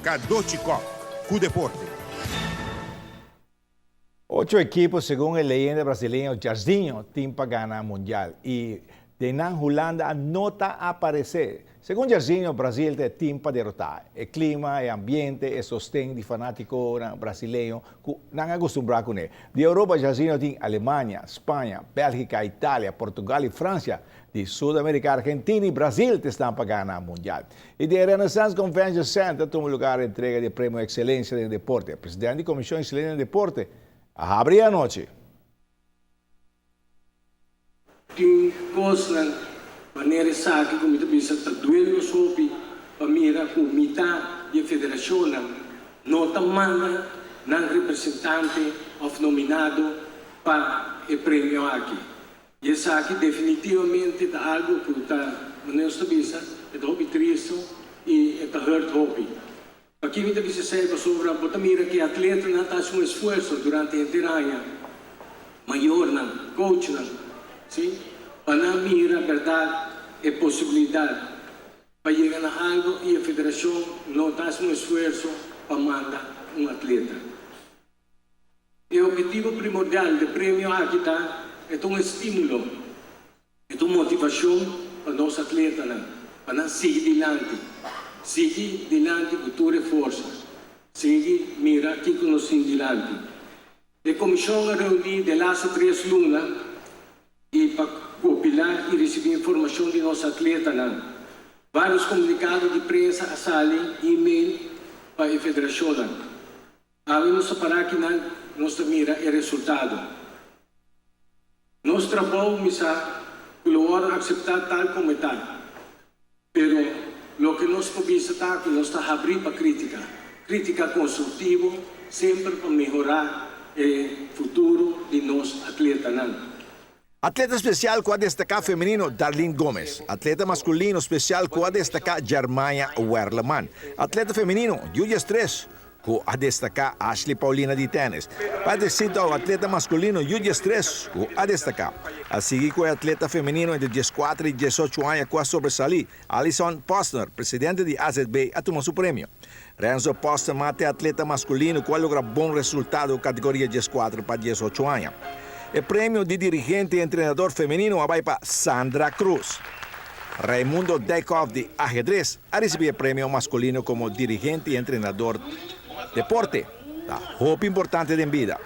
Cadochi Kock cu deporte. Ocho ekipo segun e leyenda brasileño Jairzinho tin pa gana mundial y den nan Hulanda no ta aparece. Segun Jairzinho Brasil ta e team pa derota. E clima, e ambiente, e sosten di fanaticonan brasileño cu nan a custumbra cune. Di Europa Jairzinho tin Alemania, Spaña, Belgica, Italia, Portugal y Francia. Di Sud America Argentina y Brasil ta esnan pa gana mundial. Y den Renaissance Convention Center tuma lugar entrega di e Premio Excelencia den Deporte. Presidente di Comision Excelencia den Deporte a habri e anochi. Tin kosnan manera esaki ku mi ta bisa ta duel nos hopi pa mira ku mitá di e federashonnan no ta manda nan representante òf nominado pa e premio aki. I esaki definitivamente ta algu ku ta, manera nos ta bisa, e ta hopi tristu i e ta hurt hopi. Pakiko mi ta bisa esei? Pasobra bo ta mira ku e atletanan ta hasi un esfuerso durante henter aña, mayornan, coachnan, si, pa nan mira bèrdat e posibilidat pa yega na algu i e federashon no ta hasi un esfuerso pa manda un atleta. E obhetivo primordial de premio aki ta e ta un estimulo, e ta un motivacion pa nos atletanan pa nan sigui dilanti, sigui dilanti cu tur e forsa, sigui mira kico nos tin dilanti. E comision a reuni de laatste tres luna y pa copila y ricibi informacion di nos atletanan. Varios comunicado di prensa a sali, email pa e federacionnan. Awe nos ta pará akinan, nos ta mira e resultado. Nos trabou mi sa ku lo wòrdu akseptá tal komo e ta. Pero loke nos por bisa ta ku nos ta habrí pa krítika, krítika konstruktivo, semper pa mehorá e futuro di nos atletanan. Atleta spesial ku a destaká femenino Darlene Gomes. Atleta maskulino spesial ku a destaká Jeremiah Werleman. Atleta femenino Julius Tres ku a destaká Ashley Paulina di tènis. Patrick Sithout atleta maskulino Julius Tres ku a destaká. A sigui ku e atleta femenino entre dieskuater i diesocho aña ku a sobresalí Alison Posner, presidente di AZB a tuma su premio. Renzo Postema ta e atleta maskulino ku a logra bon resultado kategoria dieskuater pa diesocho aña. E premio di dirigente i entrenador femenino a bai pa Sandra Cruz. Raimundo Dijkhoff di ahedres a risibí e premio maskulino komo dirigente i entrenador. Deporte ta hopi importante den bida.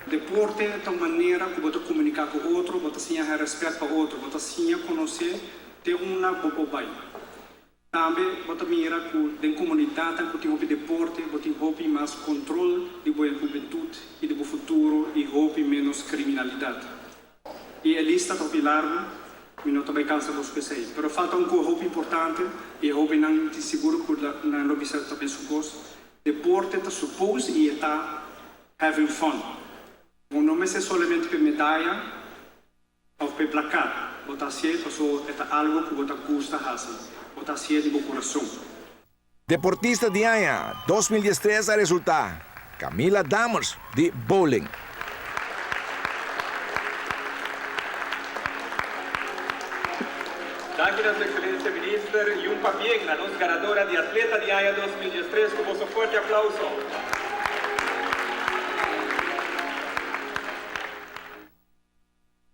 Deporte ta un manera ku bo ta komuniká ku otro, bo ta siña haña rèspèt pa otro, bo ta siña konosé te unda bo por bai. Tambe bo ta mira ku den komunidatnan ku tin hopi deporte bo tin hopi mas kontrol di bo e hubentut i di bo futuro i hopi ménos kriminalidat. I e lista ta hopi largu, mi no ta bai kansa boso ku esei. Pero falta un kos hopi importante i e hóbennan tin sigur ku nan lo bisa ta mesun kos, deporte ta supose i e ta having fun. Bo no mester solamente p'e medaya. Of p'e plakat, bo ta hasié paso e ta algu ku bo ta gusta hasi, bo ta hasié di bo kurason. Deportista di aña 2013 a resultá Camila Dammers di bowling. Danki na su Excelencia Minister y un pabien na nos ganadora di Atleta di Aña 2013 cu boso fuerte aplauso.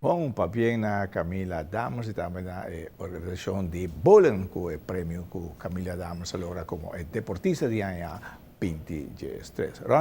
Bon pabien na Camila Dammers y tambe na e organisacion di bowling cu e premio cu Camila Dammers a logra como e deportista di aña 2013.